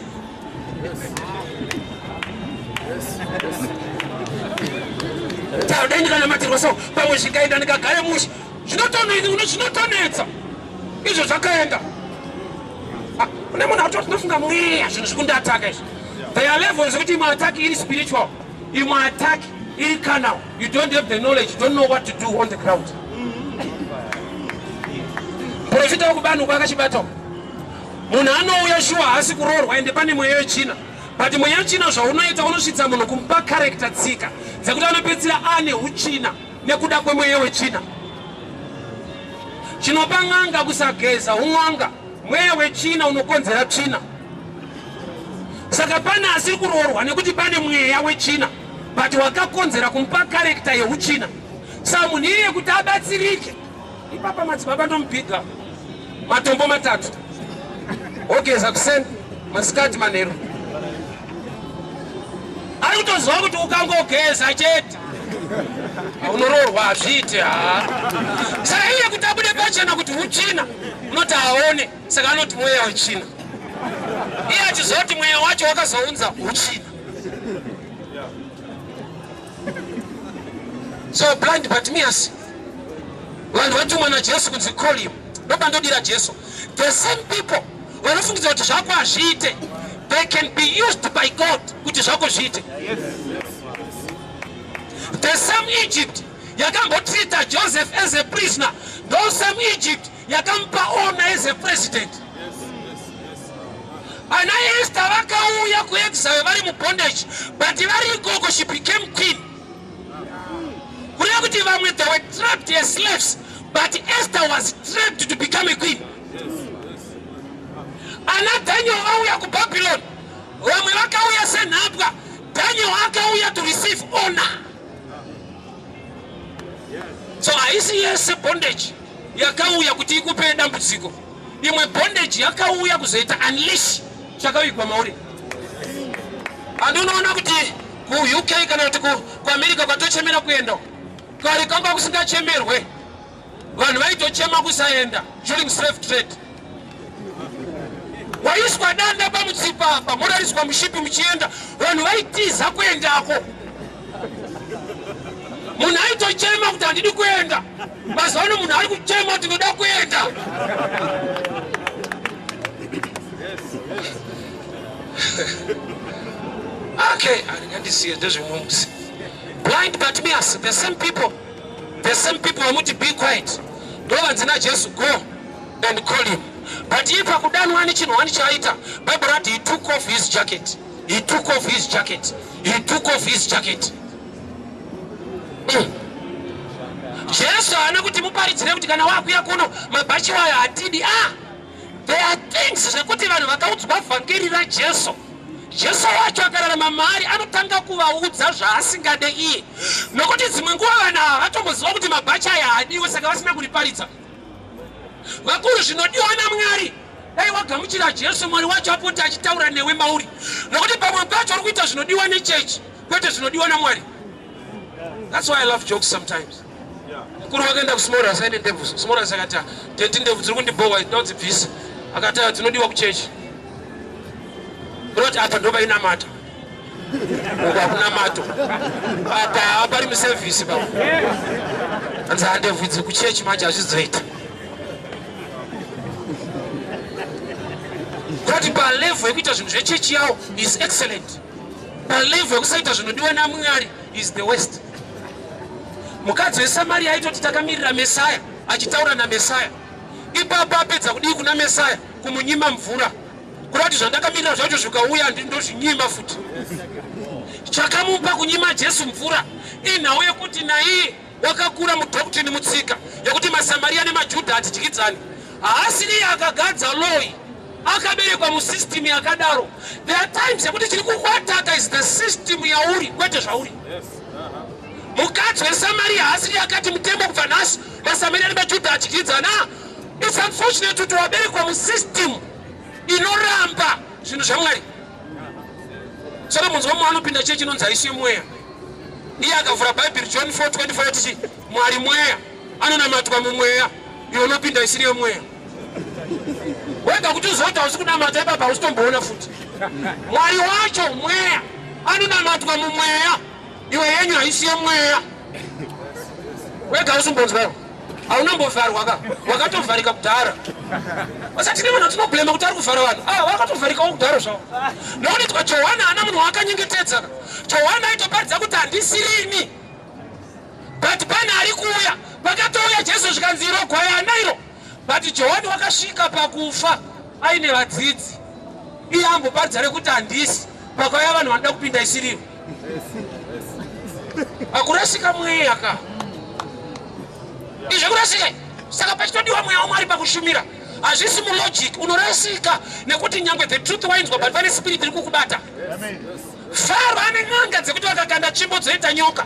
Dai ndikanamatirwa so, pamwe zvikaenda, ndikagare mushe. Zvinotonetsa izvo zvakaenda. Kune munhu atoti ndinofunga mweya, zvinhu zvikundiataka izvi. There are levels ekuti imwe attack iri spiritual, imwe attack iri carnal. You don't have the knowledge, you don't know what to do on the ground. Profita wekubani uko akachibata munhu anouya, shuwa haasi kuroorwa, ende pane mweya wechina. But mweya wechina zvaunoita, unosvitsa munhu kumupa character, tsika dzekuti anopedzisira ane uchina nekuda kwemweya wechina. Chinopa n'anga kusageza un'anga, mweya wechina unokonzera tsvina. Saka pane asiri kuroorwa nekuti pane mweya wechina, but wakakonzera kumupa character yeuchina. Saka munhu iye kuti abatsirike ipapa, madzibaba ndomubhiga matombo matatu, ogeza kuseni, masikati, manheru. Ari kutoziva kuti ukangogeza chete unoroorwa, hazviite. Ha, saka iye kuti abude pachena kuti uchina, unoti aone. Saka anoti mweya wechina, iye achiziva kuti mweya wacho wakazounza uchina. So blind Bartimaeus, vanhu vatumwa naJesu kunzi call him. Ndopandodira Jesu. The same people vanofungidza kuti zvako hazviite, they can be used by God kuti zvako zviite. The same Egypt yakambotreata Joseph as a prisoner, the same Egypt yakamupa honor as a president. Ana Esther vakauya kuexile vari mubondage, but vari ikoko she became queen. Kureva kuti vamwe they were trapped as slaves, but Esther was trapped to become a queen. Ana Daniel vauya kuBabylon, vamwe vakauya senhapwa, Daniel akauya to receive honor. So haisi yese bondage yakauya kuti ikupe dambudziko. Imwe bondage yakauya kuzoita unleash chakavigwa mauri. And unoona kuti kuUK kana kuti kuAmerica kwatochemera kuenda kare kanga kusingachemerwe, vanhu vaitochema kusaenda during slave trade. Waiswa danda pamutsipa apa, morariswa mushipi muchienda, vanhu vaitiza kuendako. Munhu aitochema kuti handidi kuenda. Mazuva ano munhu ari kuchema kuti ndoda kuenda. Okay, handisiye ndezvemumwe musi. Blind Bartimaeus, the same people, the same people vamuti be quiet, ndovanzi naJesu go and call him. But iye pakudanwa nechinhu wani chaaita, Bible rati he took off his jacket, he took off his jacket, he took off his jacket. Jesu haana kuti muparidzire kuti kana wakuya kuno mabhachi wayo hatidi. Ah, there are things zvekuti vanhu vakaudzwa vhangeri raJesu, Jesu wacho akararama maari, anotanga kuvaudza zvaasingade iye, nokuti dzimwe nguva vanhu ava vatomboziva kuti mabhachi aya haadiwe, saka vasina kuriparidza. Vakuru, zvinodiwa naMwari, dai wagamuchira Jesu, Mwari wacho apota achitaura newe mauri, nokuti pamwe pacho uri kuita zvinodiwa nechechi, kwete zvinodiwa naMwari. That's why I love jokes sometimes. Mukuru wakaenda kuSmallhouse aine ndebvu. Smallhouse akati, "Teti, ndebvu dziri kundibhowa, ndinodzibvisa." Akati, "Dzinodiwa kuchechi." Kunoti apa ndo vainamata uku hakunamato apa, hapari musevhisi pa. Anzi, "Handebvu idzi kuchechi manje hazvizoita." Kuti palevel yekuita zvinhu zvechechi yawo is excellent, palevel yekusaita zvinodiwa naMwari is the worst. Mukadzi weSamaria aitoti takamirira Mesaya, achitaura naMesaya. Ipapo apedza kudii kuna Mesaya? Kumunyima mvura. Kuda kuti zvandakamirira zvacho zvikauya, ndozvinyima futi. Chakamupa kunyima Jesu mvura inhau yekuti naiye wakakura mudoctrine, mutsika yekuti maSamaria nemaJudha hatidyidzani. Haasiri akagadza law, akaberekwa musystem yakadaro. There are times yekuti chiri kukuattacka is the system yauri, kwete zvauri. Mukadzi weSamaria haasiri akati mutemo kubva nhasi maSamaria nemaJudha achidyidzana. It's unfortunate kuti waberekwa musystem inoramba zvinhu zvaMwari. Saka munzwa mumwe anopinda chechi inonzi haisi yemweya, iye akavhura Bhaibheri John 4:24 tichi Mwari mweya, anonamatwa mumweya. Iwe unopinda isiri yemweya wega, kuti uzoti hausi kunamata ipapa, hausitomboona futi. Mwari wacho mweya, anonamatwa mumweya. Iwe yenyu haisi yemweya. Wega hausimbonzwawo, haunambovharwa ka, wakatovharika kudhara. Asati nevanhu vatinoblamer kuti ari kuvhara vanhu, ah, vakatovharikawo kudhara zvavo, nokuti twa Johani haana munhu waakanyengetedza. Johani aitoparidza kuti handisirini, but pane ari kuuya. Pakatouya Jesu, zvikanzi iro gwayana iro. But Johani wakasvika pakufa aine vadzidzi, iye amboparidza rekuti handisi. Pakauya vanhu vanoda kupinda isiriro, akurasika mweya ka. Izvekurasika, saka pachitodiwa mweya waMwari pakushumira. Hazvisi mulogic, unorasika nekuti nyangwe the truth wainzwa, but pane spirit iri kukubata. Faro ane n'anga dzekuti vakakanda tsvimbo dzoita nyoka,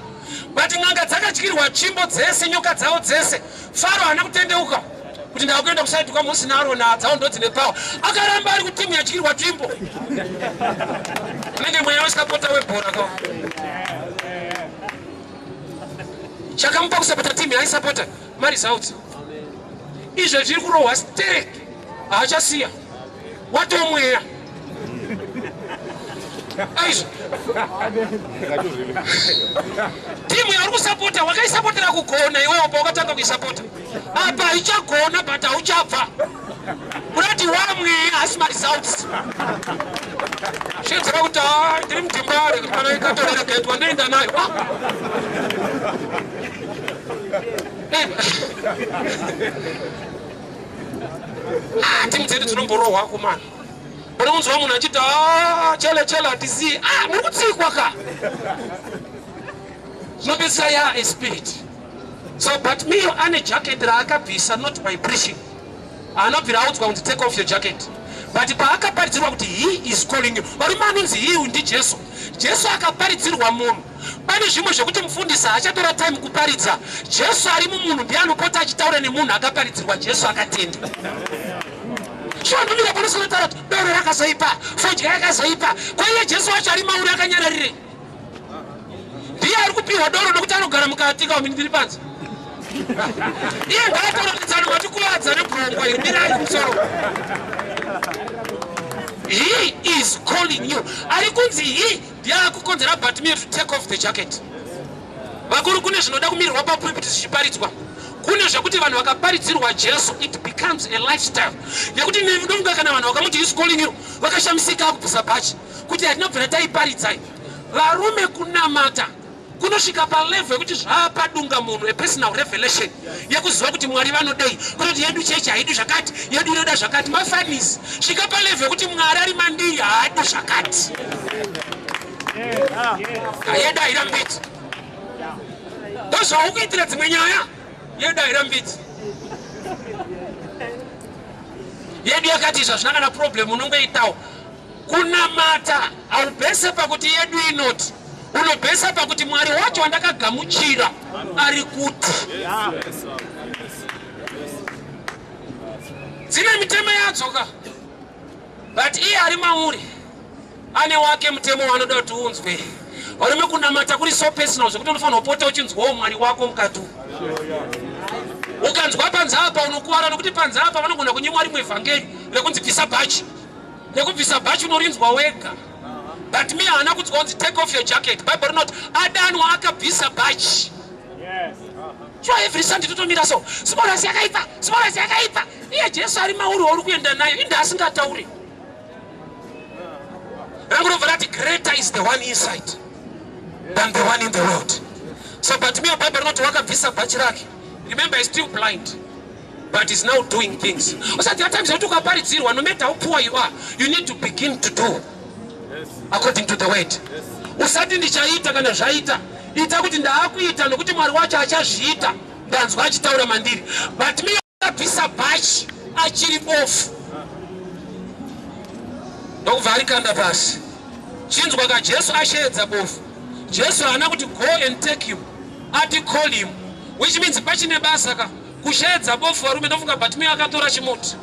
but n'anga dzakadyirwa tsvimbo dzese, nyoka dzavo dzese. Faro haana kutendeuka kuti ndakuenda kuside kwaMosi naAroni, dzavo ndo dzine power. Akaramba ari kutimu yadyirwa tsvimbo. Unenge mweya wesapota webhora ka. Chakamupa kusapota timu yaisapota maresults. Izvo zviri kurohwa sterek, haachasiya, watomweya aizvo. Timu yauri kusapota wakaisapotera kugona iwewo pawakatanga kuisapota. Apa haichagona, but hauchabva kurati wamweya, asi maresults. Shedzera kuti ha, ndiri muDembare, kuti kana ikatoreregetwa ndoenda nayo. Ah. Ah, timu dzedu dzinomborohwa kumana. Unounzwa munhu achiti, "Ah, chele chele, hatizii." Ah, muri kutsikwa ka, zvinopedzisa ya a spirit. So Bartimeo ane jacket raakabvisa, not by preaching. Haana bvira audzwa kunzi take off your jacket, but paakaparidzirwa kuti he is calling you. Varume, anonzi he ndiJesu. Jesu akaparidzirwa munhu. Pane zvimwe zvekuti mufundisi haachatora time kuparidza. Jesu ari mumunhu, ndiye anopota achitaura nemunhu akaparidzirwa Jesu akatenda. Shuwa ndomira panosinotaura kuti doro rakazoipa, fodya yakazoipa. Kwaiye Jesu wacho ari mauri akanyararirei? Ndiye ari kupiwa doro nokuti anogara mukati kaumini ndiri panze. Iye ngaataura kuti tsano matikuvadza nebhurongwa iri, mirai kumusoro. He is calling you. Ari kunzi he ndiye akukonzera Bartimaeus to take off the jacket. Vakuru, kune zvinoda kumirirwa papulpit zvichiparidzwa. Kune zvekuti vanhu vakaparidzirwa Jesu, it becomes a lifestyle. Yekuti ndofunga kana vanhu vakamuti "He's calling you," vakashamisika akubvisa bhachi kuti hatinobvira taiparidzai. Varume, kunamata kunosvika palevel yekuti zvaapadunga munhu a personal revelation yekuziva kuti Mwari vanodei, kutoti yedu chechi haidi zvakati, yedu inoda zvakati. Mafanisi, svika palevel yekuti Mwari ari mandiri haadi zvakati, yedu hairambidzi. Ndozvaukuitira dzimwe nyaya, yedu hairambidzi, yedu yakati izvo hazvina kana problem. Unongoitawo kunamata, haubhese pakuti yedu inoti, unobhesa pakuti Mwari wacho wandakagamuchira ari kuti. Dzine mitemo yadzoka, but iye ari mauri ane wake mutemo waanoda kuti unzwe. Varume, kunamata kuri so personal zvekuti unofanira kupota uchinzwawo Mwari wako mukati. Ukanzwa panze apa unokuvara, nokuti panze apa vanogona kunyimwa rimwe vhangeri rekunzi bvisa bhachi. Nekubvisa bhachi unorinzwa wega. But me haana kunzwa kunzi "Take off your jacket." Bible rinoti adanwa akabvisa bhachi. Sure, every Sunday totomira so, smorasi yakaipa, smorasi yakaipa. Iye Jesu ari mauri wauri kuenda nayo inde asingatauri. Rangu robva rati greater is the one inside than the one in the world. So but me, Bible rinoti wakabvisa bhachi rake. Remember, is still blind but is now doing things. Usati at times yekuti ukaparidzirwa, no matter how poor you are, you need to begin to do according to the word. Usati ndichaita kana zvaita, ita kuti ndaakuita nokuti Mwari wacho achazviita, ndanzwa achitaura mandiri. But me akabvisa bhachi achiri bofu, ndokubva arikanda pasi. Chinzwa ka, Jesu asheedza bofu. Jesu haana kuti "Go and take him," ati "Call him," which means pachine basa ka kusheedza bofu. Varume, ndofunga Bartimaeus akatora chimuti,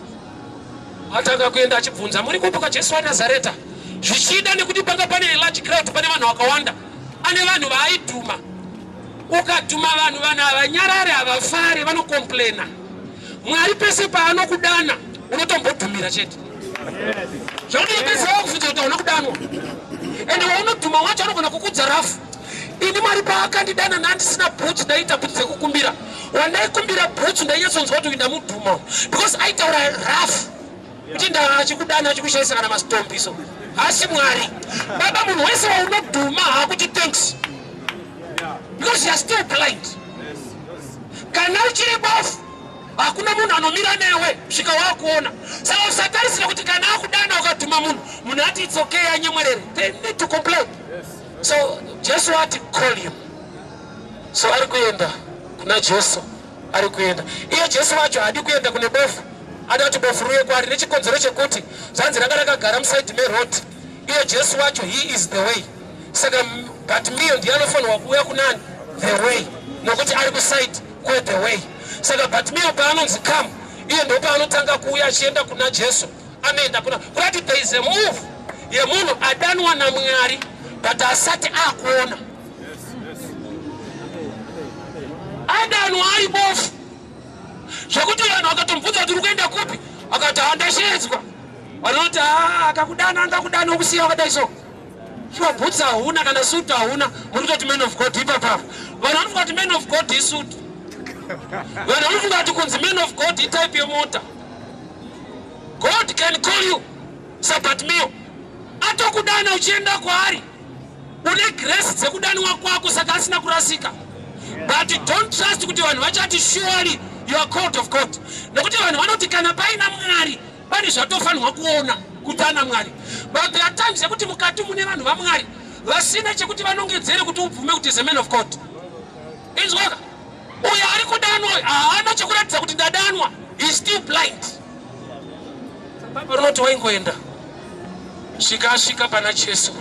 atanga kuenda achibvunza, "Muri kupi Jesu waNazareta?" Zvichida nekuti panga pane large crowd, pane vanhu vakawanda, ane vanhu vaaidhuma. Ukadhuma vanhu, vanhu havanyarare, havafare, vanocomplaina. Mwari pese paanokudana unotombodhumira chete, zvakuti pese wakubvunza kuti hauna kudanwa. Ende waunodhuma wacho anogona kukudza rafu. Ini Mwari paakandidana nandisina bhutsu, ndaita bhutsu dzekukumbira. Wandaikumbira bhutsu ndainyatsonzwa kuti ndamudhuma, because aitaura rafu kuti ndachikudana achikushayisa kana masitombiso. Asi Mwari baba, munhu wese waunodhuma haakuti thanks, because you are still blind. Kana uchiri bofu, hakuna munhu anomira newe svika wakuona. Saka usatarisira kuti kana akudana ukadhuma munhu, munhu ati it's okay, anyemwerere. They need to complain. So Jesu ati "Call him." So ari kuenda kuna Jesu, ari kuenda. Iye Jesu wacho haadi kuenda kune bofu, ada kuti bofu ruye kwaari, nechikonzero chekuti zvanzi ranga rakagara muside meroad. Iye Jesu wacho, he is the way. Saka Bartimaeus ndiye anofanirwa kuuya kunani? The way, nokuti ari kuside kwethe way. Saka Bartimaeus paanonzi "Come," iye ndo paanotanga kuuya achienda kuna Jesu. Anoenda kuna kurati there is a move yemunhu adanwa naMwari but asati akuona. Adanwa ari bofu, zvekuti vanhu vakatomubvunza kuti uri kuenda kupi, akati handashedzwa. Vanoti haa, akakudana angakudana okusiya wakadai. So shuwa bhutsi hauna, kana sutu hauna, muri kutoti man of God ipapapo. Vanhu vanofunga kuti man of God isutu. Vanhu vanofunga kuti kunzi man of God itype yemota. God can call you saBartimaeus, atokudana uchienda kwaari. Une grace dzekudaniwa kwako, saka asina kurasika. But don't trust kuti vanhu vachati surely you are called of God, nekuti vanhu vanoti kana paina Mwari pane zvatofanirwa kuona kuti ana Mwari. But there are times yekuti mukati mune vanhu vaMwari vasina chekuti vanongedzere kuti ubvume kuti is a man of God. Inzwaka, uyo ari kudanwa haana chekuratidza kuti ndadanwa. He is still blind. Bhaibheri rinoti waingoenda svika asvika pana Jesu,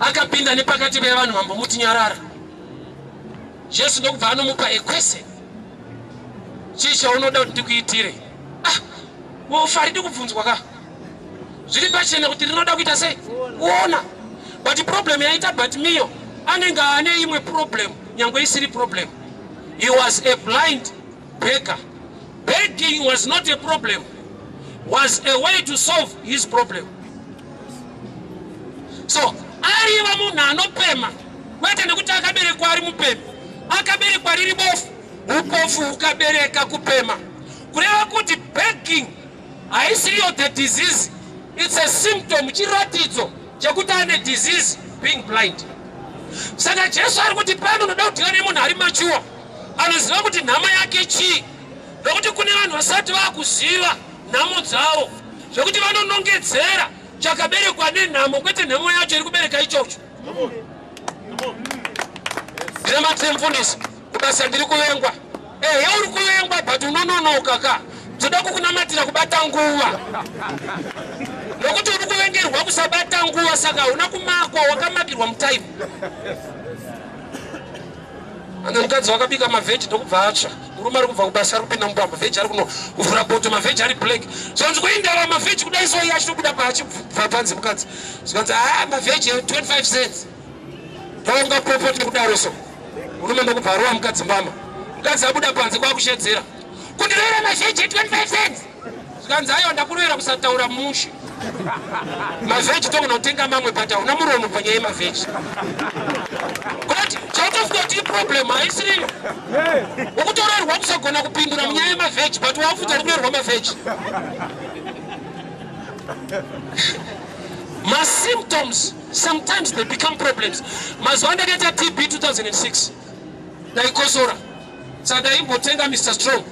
akapinda nepakati pevanhu vambomuti nyarara. Jesu ndokubva anomupa equestion, "Chii chaunoda kuti ndikuitire?" Ah, Bofu haridi kubvunzwa ka. Zviri pachena kuti rinoda kuita sei? Kuona. But problem yaita Bartimeo anenge ane imwe problem nyangwe isiri problem. He was a blind beggar. Begging was not a problem, was a way to solve his problem. So ariva munhu anopema kwete nekuti akaberekwa ari mupemi, akaberekwa riri bofu, upofu hukabereka kupema. Kureva kuti begging haisiriyo the disease, it's a symptom, chiratidzo chekuti ane disease being blind. Saka Jesu ari kuti pano unoda kudhila nemunhu ari machuwa anoziva kuti nhamo yake chii, nokuti kune vanhu vasati vakuziva nhamo dzavo zvekuti vanonongedzera chakaberekwa nenhamo kwete nhamo yacho iri kubereka ichocho. Ndinamatire mufundisi, kubasa ndiri kuvengwa. Ehe, uri kuvengwa but unononoka ka. Toda kukunamatira kubata nguva, nokuti uri kuvengerwa kusabata nguva, saka hauna kumakwa, wakamakirwa mutime. Ane mukadzi wakabika mavheji ndokubva atsva. Murume ari kubva kubasa ari kupinda mumba, mavheji ari kunovhura poto, mavheji ari black. Zvanzi kuindava mavheji kudai so iye achitobuda paachibva panze mukadzi. Zvikanzi haa mavheji 25 cents. Taonga popote kudaro so. Murume ndokubva arova mukadzi mbama. Mukadzi abuda panze kwakushedzera. Kundirovera mavheji 25 cents. Zvikanzi aiwa ndakurovera kusataura mushe. Mavheji tokunotenga mamwe but hauna muromo panyaya yemavheji. Kuti chautofunga kuti iproblem haisiriyo. Ukutorerwa kusagona kupindura munyaya yemavheji but wafuta uri kurerwa mavheji. Masymptoms sometimes they become problems. Mazuva andakaita TB 2006 ndaikosora, saka ndaimbotenga Mr Strong,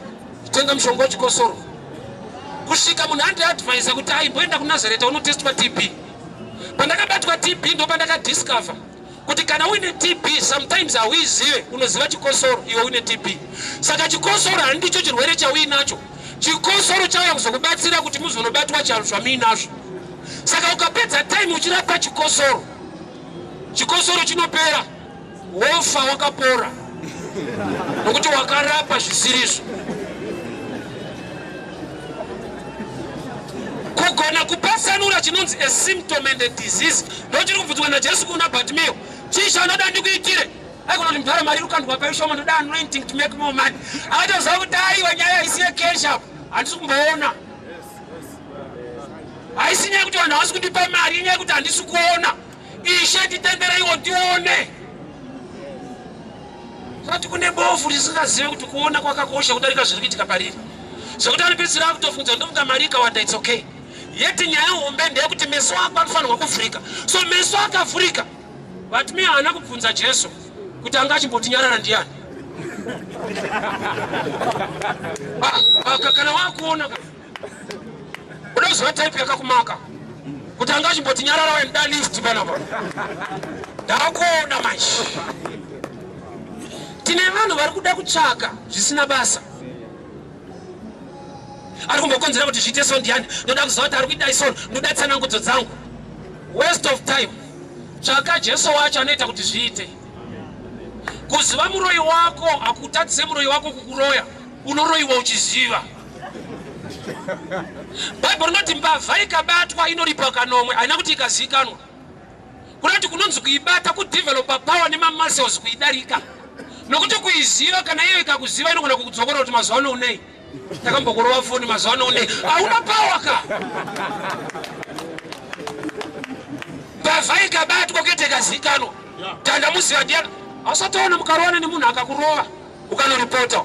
kutenga mushonga wechikosoro kusvika munhu andiadvisa kuti aimboenda kuNazareta unotestwa TB. Pandakabatwa TB ndopandakadiscover kuti kana uine TB sometimes hauizive, unoziva chikosoro iwe uine TB. Saka chikosoro handicho chirwere chauinacho, chikosoro chauya kuzokubatsira kuti muzonobatwa zvamuinazvo. Saka ukapedza time uchirapa chikosoro, chikosoro chinopera, wofa wakapora nokuti wakarapa zvisirizvo. Kugona kupatsanura chinonzi a symptom and a disease ndochiri kubvunzwa naJesu kuna Bartimeo. Chii chaunoda ndikuitire? Aikona kuti mudhara mari irikukandwa paishoma, ndoda anointing to make more money. Akatoziva kuti aiwa nyaya haisi yecash apo, handisi kumboona. Haisi nyaya yekuti vanhu havasi kundipa mari, inyaya yekuti handisi kuona. Ishe nditendereiwo ndione. Zvati kune bofu risingazive kuti kuona kwakakosha kudarika zviri kuitika pariri, zvekuti anopedzisira akutofunza ndofunga mari ikawanda it's okay. Yeti nyaya hombe ndeyekuti meso ako anofanirwa kuvhurika. So meso akavhurika, Bartimeo haana kubvunza Jesu kuti anga achimbotinyarara ndiani. Kana wakuona unoziva type yakakumaka kuti anga achimbotinyarara waenda lift panapa, ndakuona manje. Tine vanhu vari kuda kutsvaka zvisina basa. Ari kumbokonzera kuti zviite so ndiani? Ndoda kuziva kuti ari kuita so, ndoda tsanangudzo dzangu. Waste of time. Tsvaka Jesu wacho anoita kuti zviite. Kuziva muroyi wako hakutadzise muroyi wako kukuroya. Unoroyiwa uchiziva. Bhaibheri rinoti mbavha ikabatwa inoripa kanomwe, haina kuti ikazivikanwa. Kunoti kunonzi kuibata kudevelopa power nemamuscles kuidarika, nokuti kuiziva kana iyo ikakuziva inogona kukudzokora kuti mazuva ano unei, ndakambokurova foni, mazuva ano unei, hauna power ka. Mbavha ikabatwa kuita ikazivikanwa, tandamuziva ndiani. Hausatoona mukarowana nemunhu akakurova ukanoripota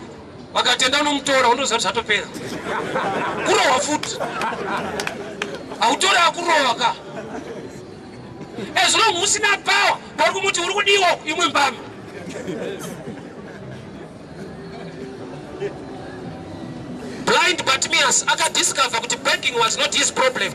vakatenda unomutora, unoziva kuti zvatopera. Kurohwa futi hautori akurova ka. As long usina power pari kumuti uri kudiwa imwe mbama. Blind Bartimaeus akadiscover kuti begging was not his problem.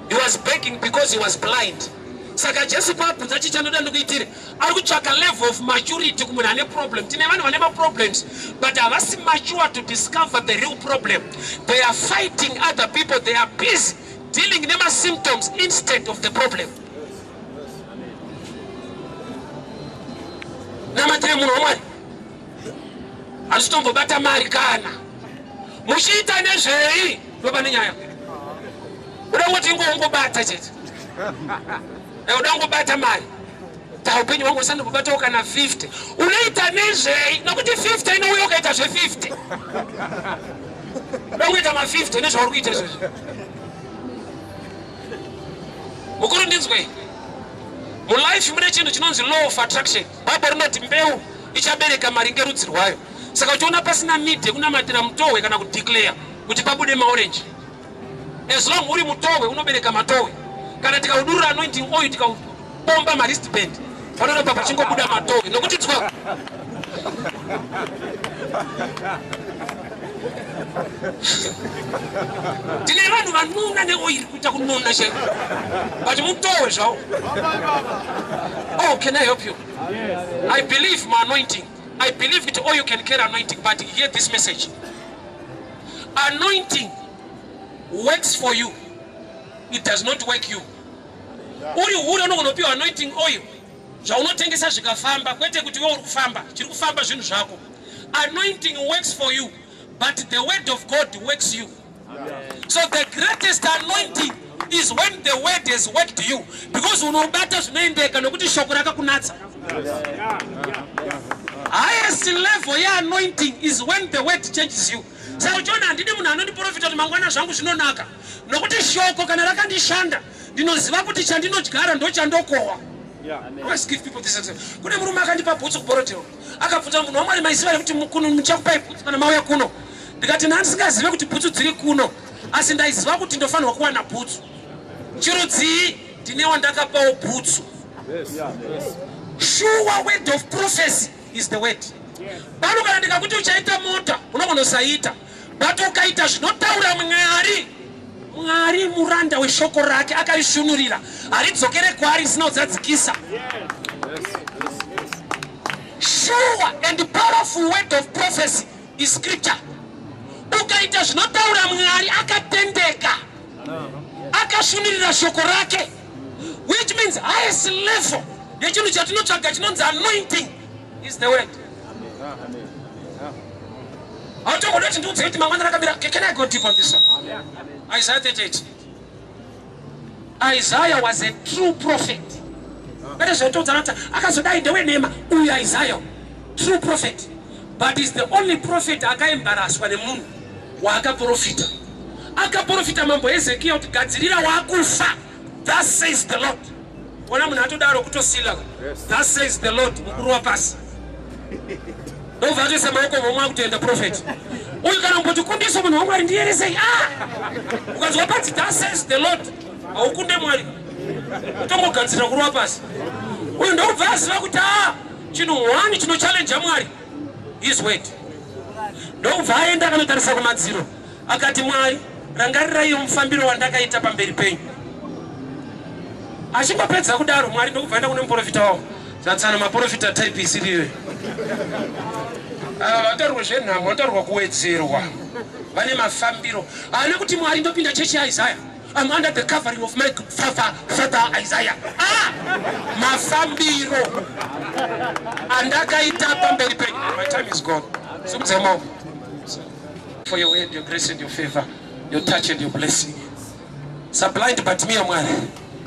He was begging because he was blind. Saka Jesu paabvunza chii chandoda ndikuitire, ari kutsvaka level of maturity kumunhu ane problem. Tine vanhu vane maproblems but havasi mature to discover the real problem. They are fighting other people, they are busy dealing nemasymptoms instead of the problem. Namatire munhu waMwari, handisi tombobata mari kana. Muchiita nezvei? Ndopane nyaya. Uda kungoti ingongobata chete. Eh, uda kungobata mari. Taupenyu hwangu usandobatawo kana 50. Unoita nezvei? Nokuti 50 inouya ukaita zve 50. Uda kungoita ma 50 nezvauri kuita izvozvo. Mukuru ndinzwei. Mulife mune chinhu chinonzi law of attraction. Bible rinoti mbeu ichabereka maringe rudzi rwayo. Saka uchiona pasina need yekunamatira mutohwe kana kudeclare kuti pabude maorange. As long uri mutohwe unobereka matohwe. Kana tikaudurura anointing oil tikaubomba mawristband panoramba pachingobuda matohwe nokuti tswa tine vanhu vanuna neoiri kuita kununa chaiko but mutohwe zvawo. Oh, can I help you? I believe my anointing. I believe that all you can carry anointing, but hear this message. Anointing works for you. It does not work you. Uri hure unogona kupiwa anointing oil zvaunotengesa zvikafamba, kwete kuti iwe uri kufamba, chiri kufamba zvinhu zvako. Anointing works for you, but the word of God works you. So the greatest anointing is when the word has worked you, because unobata zvinoendeka nokuti shoko rakakunatsa. Highest level yeanointing is when the word changes you. Saka uchiona handidi munhu anondiprofita kuti mangwana zvangu zvinonaka, nokuti shoko kana rakandishanda ndinoziva kuti chandinodyara ndochandokohwa. Always give people this example. Kune murume akandipa bhutsu kuBorodale, akabvunza munhu waMwari, maiziva here kuti kuno muchakupai bhutsu kana mauya kuno? Ndikati ndandisingazive kuti bhutsu dziri kuno, asi ndaiziva kuti ndofanirwa kuwana bhutsu. Chirudzii ndine wandakapawo bhutsu. Sure word of prophecy is the word. Pano kana ndikakuti uchaita mota unogona kusaita, but ukaita zvinotaura Mwari, Mwari muranda weshoko rake akaishunurira, haridzokere kwaari risina kuzadzikisa. Sure and powerful word of prophecy is scripture. Ukaita zvinotaura Mwari akatendeka, akashunurira shoko rake, which means highest level yechinhu chatinotsvaga chinonzi anointing is the word. Hautongoda kuti ndiudze kuti mangwana rakamira. Can I go deep on this one? Isaiah 38. Isaiah was a true prophet. Kwete zvaitoudzana kuti akazodai ndewenhema. Uyu Isaiah, true prophet, but is the only prophet akaembaraswa nemunhu waakaprofita. Akaprofita mambo Hezekiah kuti gadzirira wakufa, thus says the Lord. Ona munhu atodaro kutosila, thus says the Lord, mukuru wapasi ndobva atoisa maoko vomwe akutoenda. Prophet uyu kana kumboti kundisa munhu waMwari ndiyeresei, ah, ukanzwa panzi thus says the Lord, haukunde Mwari, utongogadzirira kurova pasi. Uyu ndokubva aziva kuti a chinhu one chinochallenge Mwari his word. Ndokubva aenda akanotarisa kumadziro akati, Mwari, rangariraiyo mufambiro wandakaita pamberi penyu. Achingopedza kudaro, Mwari ndokubva aenda kune muprofita wavo. Zatsana maprofita type isiriyo, vataurwa zvenhamo, vataurwa kuwedzerwa, vane mafambiro. Haana kuti Mwari ndopinda chechi yaIsaya, I'm under the covering of my father, father Isaiah. Ah, mafambiro andakaita pamberi penyu. My time is gone. Simudzai maoko. For your word, your grace and your favor, your touch and your blessing. Sablind Bartimaeus, Mwari,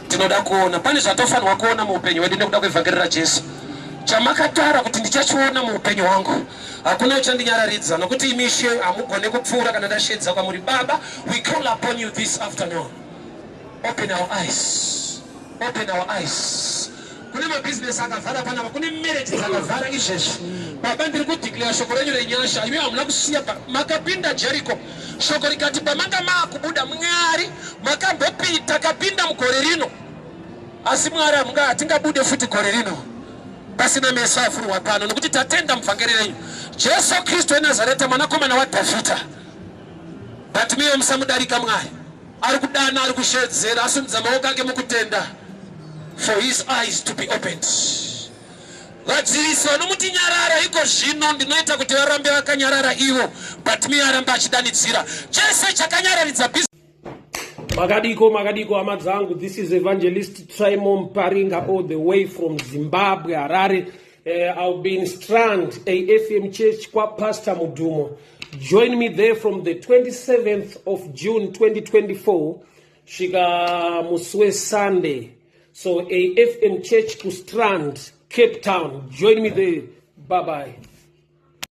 tinoda kuona. Pane zvatofanirwa kuona muupenyu hwedu nekuda kwevhangeri raJesu. Chamakatara kuti ndichachiona muupenyu hwangu, hakuna uchandinyararidza, nokuti imi Ishe hamugone kupfuura kana ndashedza kwamuri. Baba, we call upon you this afternoon. Open our eyes, open our eyes. Kune mabhizinesi akavhara panapa, kune marriage dzakavhara izvezvi. Baba, ndiri kudeclare shoko renyu renyasha. Imi hamuna kusiya makapinda Jericho, shoko rikati pamanga maakubuda, Mwari makambopita kapinda mugore rino, asi Mwari hamunga hatingabude futi gore rino pasina meso avhurwa pano, nokuti tatenda muvhangeri renyu Jesu Kristu weNazareta, mwanakomana waDhavhidha. Bartimaeus musamudarika. Mwari ari kudana, ari kushedzera, asimudza maoko ake mukutenda for his eyes to be opened. Vadzivisi vanomuti nyarara iko zvino, ndinoita kuti varambe vakanyarara ivo. Bartimaeus aramba achidanidzira chese chakanyararidza. Makadiko, makadiko hama dzangu. This is Evangelist Trimon Paringa, all the way from Zimbabwe, Harare. I'll be in Strand AFM Church kwaPastor Mudumo. Join me there from the 27th of June 2024 svika musi weSunday. So AFM Church kuStrand, Cape Town. Join me there. Bye bye.